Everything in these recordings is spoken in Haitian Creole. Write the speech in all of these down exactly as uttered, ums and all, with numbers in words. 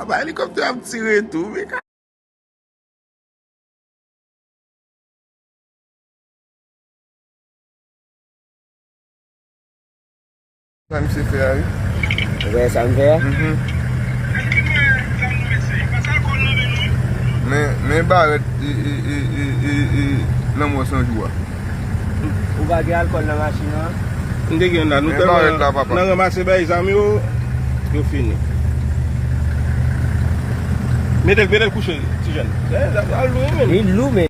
Pa elikoptè ap tire tou, men ka- Sa misye fè a, wi. Ou wè sa m fè a? Mhm. Men, men barèt, e, e, lanmò san jou a. Ou pa gen alkòl nan machin nan? M te gen la, nou Men tèlman barèt la, papa. Nan ranmase bay zam yo, yo fini. Mete l, mete l kouche, ti jèn. Eh, zam yo lou, men. Li lou, men.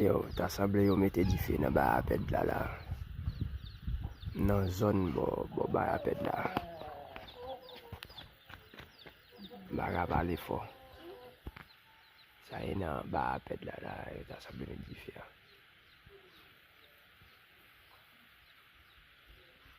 Yo, ta sanble yo mete dife nan Bay Apèd la, la. Nan zòn bò, bò Bay Apèd la. M pa ka pale fò. Sa e nan Bay Apèd la, la, yo ta sanble met dife a.